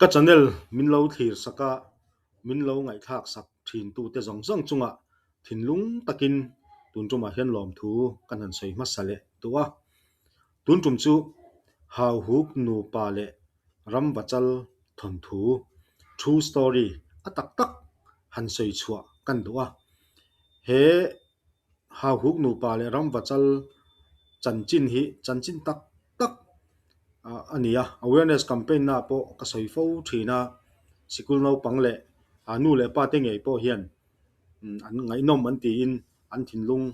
Ka channel min lo thlir sak a, min lo ngaihthlak sak thin tute zawng zawng chungah thinlung takin tun tumah hian lawmthu kan han sawi hmasa leh duh a. Tun tum chu Hauhuk nupa leh Ramvachal thawnthu, true story, a tak tak han sawi chhuah kan duh a. He Hauhuk nupa leh Ramvachal chanchin hi chanchin tak tak a ni a. Awareness campaign na pawh ka sawi fo thin a, sikul naupang leh nu leh pa te ngei pawh hian an ngaihnawm an tiin an thinlung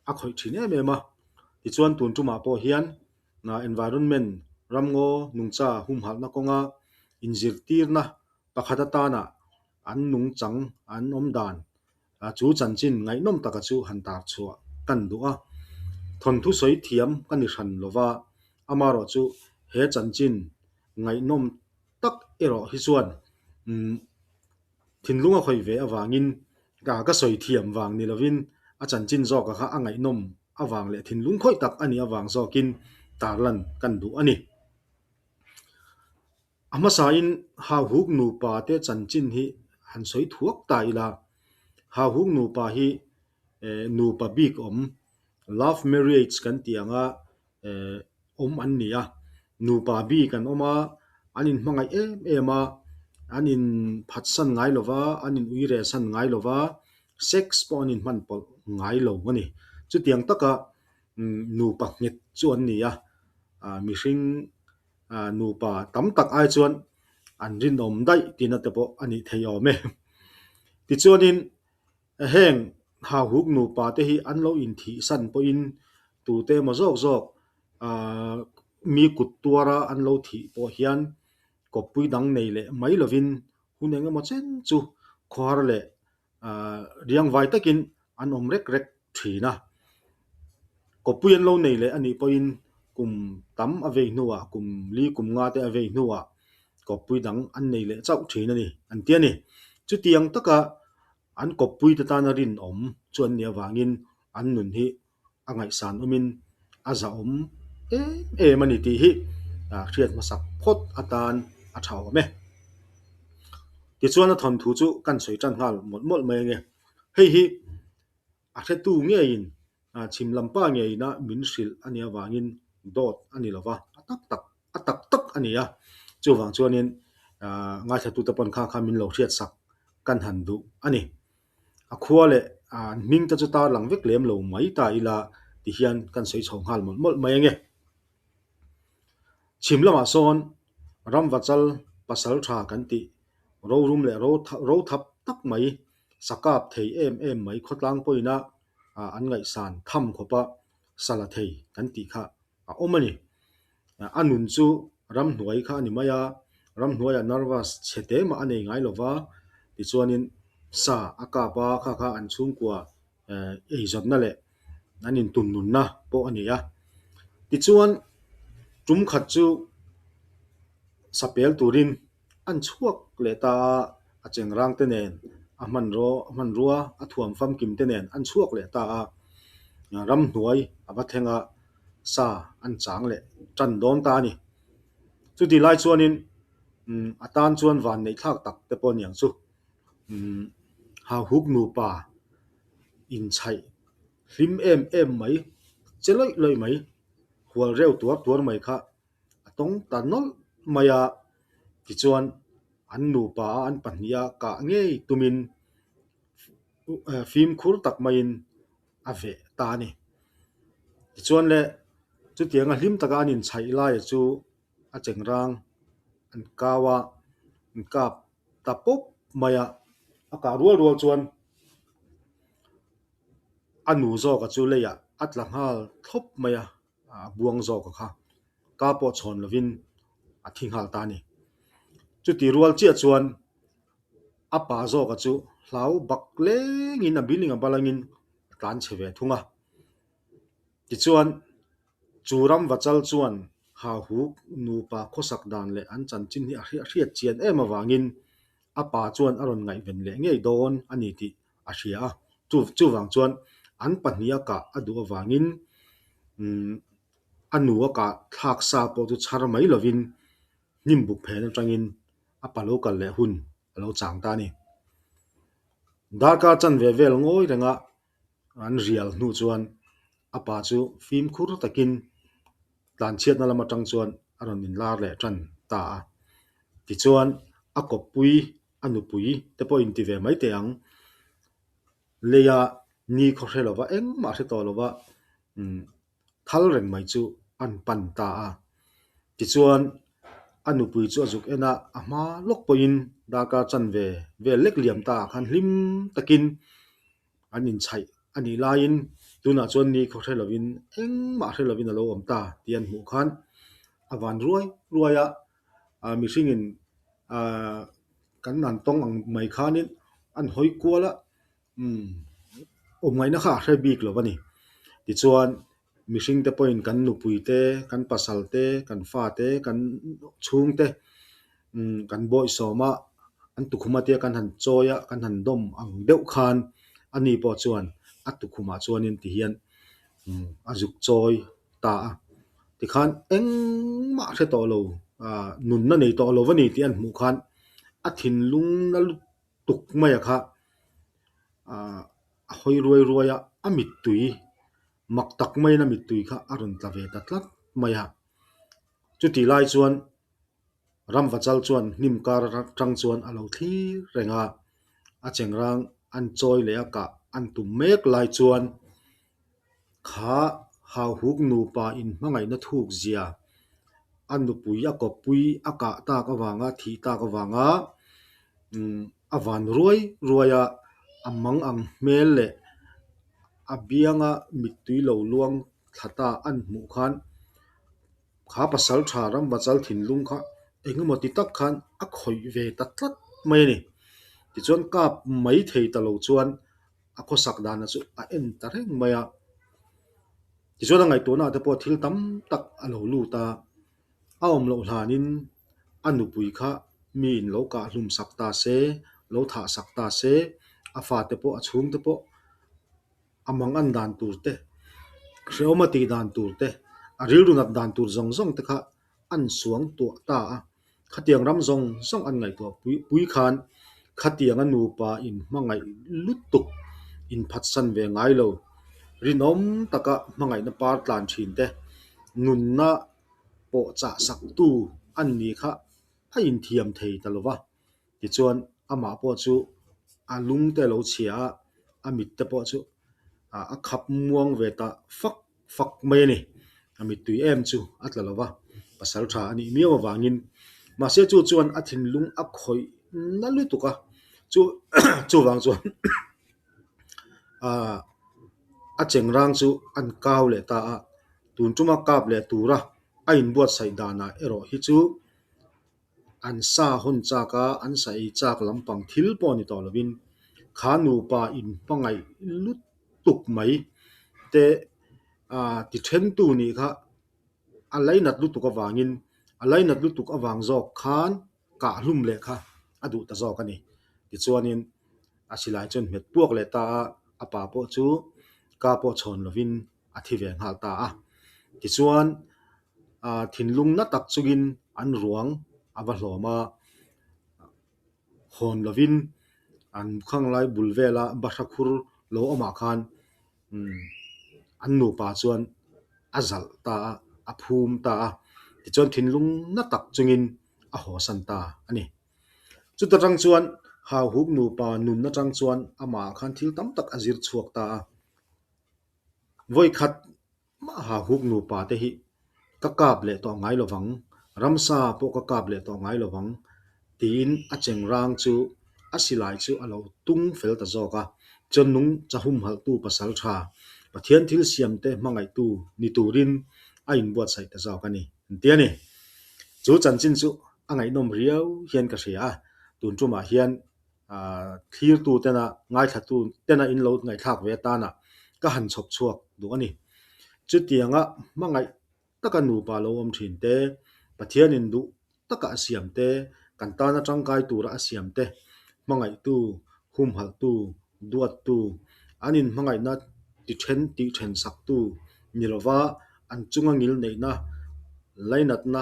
a khawih thin em em a. Tichuan tun tumah pawh hian environment ramngaw nungcha humhalhna kawnga inzirtirna pakhat atana an nungchang an awm dan chu chanchin ngaihnawm taka chu han tar chhuah kan duh a. Thawnthu sawi thiam ka ni hran lova, amaherawh chu he chanchin ngaihnawm tak erawh hi chuan thinlung a khawih ve avangin ka sawi thiam vang ni lovin a chanchin zawka kha a ngaihnawm avang leh thinlung khawih tak a nih avang zawkin tarlan kan duh a ni. A hmasain Hauhuk nupa te chanchin hi han sawi thuak ta ila, Hauhuk nupa hi nupa bik awm, love marriage kan tih anga awm an ni a. Nupa bik an awm a, an inhmangaih em em a, an inphatsan ngai lo va, an inuiresan ngai lo va, sex pawh an inhman pawlh ngai lo a ni. Chutiang taka nupa nghet chu an ni a, mihring nupa tam tak ai chuan an rinawm daih tihna te pawh a nih thei awm e. Tichuanin heng Hauhuk nupa te hi an lo inthihsan pawhin tute emaw zawk zawk mi kut tuara an lo thih pawh hian kawppui dang nei leh mai lovin hun eng emaw chen chu khawhar leh Riangvai takin an awm rek rek thin a. Kawppui an lo nei leh a nih pawhin kum tam a vei hnuah, kum li kum nga te a vei hnuah kawppui dang an nei leh chauh thin a ni, an ti a ni. Chutiang taka an kawppui te tana rinawm chu an nih avangin an nun hi a ngaihsan awmin a zahawm em em a ni tih hi hriat hmasak phawt atan a tha awm e. Tichuan a thawnthu chu kan sawi tan nghal mawlh mawlh mai ange. Hei hi a hretu ngeiin chhim lam pa ngeiin a min hrilh a nih avangin dawt a ni lova, a tak tak a tak tak a ni a. Chuvang chuanin ngaithlatute pawn kha kha min lo hriatsak kan han duh a ni. A khua leh an hming te chu tar lang vek lem lo mai ta ila ti hian kan sawi chho nghal mawlh mawlh mai ange. Chhim lamah sawn Ramvachal pasal tha kan tih rorum leh rothap tak mai sakap thei em em mai khawtlang pawhin a an ngaihsan tham khawpa sala thei kan tih kha a awm a ni. A nun chu ramhnuai kha a ni mai a, ramhnuaiah nervous chhe te mah a nei ngai lo va, tichuanin sa a kap a, kha kha an chhungkua eizawtna leh an intunnunna pawh a ni a. Tichuan tum khat chu sapel turin An chhuak leh ta a, a chengrang te nen, a hmanraw a hmanrua a thuam famkim te nen an chhuak leh ta a, ramhnuai a va thleng a, sa an chang leh tan dawn ta a ni. Chutih lai chuanin a tan chuan van neih thlak tak te pawh a niang chu. Hauhuk nupa inchhaih hlim em em mai, che lawih lawih mai, hual reu tuar tuar mai kha A tawng ta nawlh mai a, tichuan an nupa a an pahniha kah ngei tumin fimkhur tak maiin a veh ta a ni. Tichuan le chutianga hlim taka an inchhaih laia chu a chengrang an kau a, an kap ta pawp mai a, a kah rual rual chuan a nu zawka chu leiah a tla nghal thlawp mai a. a buang zawk a kha ka pawh chhawn lovin a thi nghal ta a ni. Chuti rual chiah chuan a pa zawka chu hlau bak lengin a building a balangin a tlan chhe ve thung a. Tichuan chu ram vachal chuan Hauhuk nupa khawsak dan leh an chanchin hi a hriat chian em avangin a pa chuan a rawn ngaihven leh ngei dawn a ni tih a hria a, chu chuvang chuan an pahniha kah a duh avangin umm a nu a kah thlak sa pawh chu chhar mai lovin hnim buk phen atangin a pa lo kal leh hun a lo chang ta a ni. Darkar chanve vel ngawi renga an rial hnu chuan a pa chu fimkhur takin tlanchhiatna lam atang chuan a rawn inlar leh tan ta a. Tichuan, a kawppui, a nupui te pawh inti ve mai teh ang. Leia ni khaw hre lova, engmah hre tawh lova thal reng mai chu an pan ta a. Tichuan, a nupui chu a zuk en a, a hma lawk pawhin darkar chanve vel lek liam ta ah khan hlim takin an inchhaih a nih laiin tunah chuan ni khaw hre lovin engmah hre lovin a lo awm ta tih an hmuh khan a van ruai ruai a, mihringin kan an tawng ang mai khanin an hawi kual a, umm awm ngaihna kha a hre bik lo a ni. Tichuan mihring te pawhin kan nupui te, kan pasal te, kan fa te, kan chhung te umm kan bawihsawm a, an tukhum atia kan han chawi a, kan han dawm ang deuh khan ani pawh chuan a tukhumah chuanin tihian umm a zuk chawi ta a. Tikhan engmah hre tawh lo, ah nunna nei tawh lo a ni tih an hmuh khan a thinlung na lutuk mai a kha ah a hawi ruai ruai a, a mittui mak tak maiin a mittui kha a rawn tla ve ta tlat mai a. Chutih lai chuan Ramvachal chuan hnim kar atang chuan a lo thlir reng a, a chengrang an chawi leh a kah an tum mek lai chuan kha Hauhuk nupa inhmangaihna thuk zia a nupui a kawppui a kah tak avanga thih tak avanga a van ruai ruai a, a mang ang hmel leh a bianga mittui lo luang thla ta an hmuh khan Kha pasal tha Ramvachal thinlung kha engemaw ti tak khan a khawih ve ta tlat mai a ni. Tichuan kap mai thei ta lo chuan a khawsak dana chu a en ta reng mai a. Tichuan a ngaihtuahna te pawh thil tam tak a lo lut a, a awm loh hlanin a nupui kha miin lo kah hlum sak ta se, lo thah sak ta se, a fate pawh a chhungte pawh A mang an dan tur te, hrehawm a tih dan tur te, a rilru nat dan tur zawng zawng te kha an suang tuah ta a. Khatiang ram zawng zawng an ngaihtuah pui pui khan khatiang a nupa inhmangaih lutuk inphatsan ve ngai lo, rinawm taka hmangaihna par tlan thin te, nunna pawh chah saktu an ni kha a inthiam thei ta lo va. Tichuan, amah pawh chu a lung te a lo chhia a, a mit te pawh chu a khap muang ve ta fak fak mai a ni. A mittui em chu a tla lo va, pasal tha a nih miau avangin. Mahse chu chuan a thinlung a khawih na lutuk a, chu chuvang chuan a chengrang chu an kau leh ta a, tun tuma kap leh tura a inbuatsaih danah erawh hi chu An sa hawn chak a, an sa ei chak lampang thil pawh ni tawh lovin kha nupa inhmangaih lutuk mai te ti thentu nih kha a lainat lutuk avangin a lainat lutuk avang zawk khan kahhlum leh kha a duh ta zawk a ni. Tichuanin a silai chuan hmet puak leh ta a, a pa pawh chu ka pawh chhawn lovin a thi ve nghal ta a. Tichuan thinlung na tak chungin an ruang a va hlawm a, hawn lovin an khang lai bul vela bahra khur lo awmah khan an nupa chuan a zalh ta a, a phum ta a. Tichuan thinlung na tak chungin a hawsan ta a ni. Chuta tang chuan Hauhuk nupa nun atang chuan amah khan thil tam tak a zir chhuak ta a. Vawikhat mah Hauhuk nupa te hi ka kap leh tawh ngai lovang, ramsa pawh ka kap leh tawh ngai lovang tiin a chengrang chu a silai chu a lo tung fel ta zawk a. Chuan nung chahumhalhtu pasal tha, Pathian thil siamte hmangaihtu ni turin a inbuatsaih ta zawk a ni, an ti a ni. Chu chanchin chu a ngaihnawm riau hian ka hria a, tun tumah hian thlirtu tena ngaithlatu tena in lo ngaihthlak ve atana ka han chhawp chhuak duh a ni. Chutianga hmangaih taka nupa lo awm thin te, Pathianin duh taka a siam te, kan tana tangkai tura a siam te, hmangaihtu, humhalhtu, duattu, an inhmangaihna ti then tih then saktu ni lova an chunga ngil neihna, lainatna,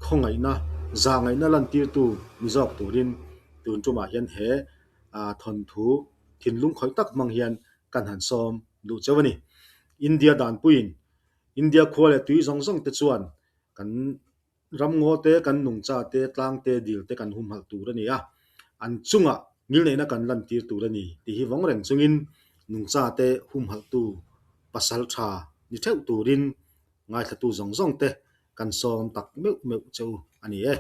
khawngaihna. Zahngaihna lantirtu ni zawk turin tun tumah hian he thawnthu thinlung khawih tak hmang hian kan han sawm duh cheu a ni. India danpuiin India khua leh tui zawng zawng te chuan kan Ramngaw te, kan nungcha te, tlang te, dil te kan humhalh tur a ni a, an chungah ngilneihna kan lantir tur a ni tih hi vawng reng chungin nungcha te humhalhtu pasal tha ni theuh turin ngaithlatu zawng zawng te kan sawm tak meuh meuh che u a ni e.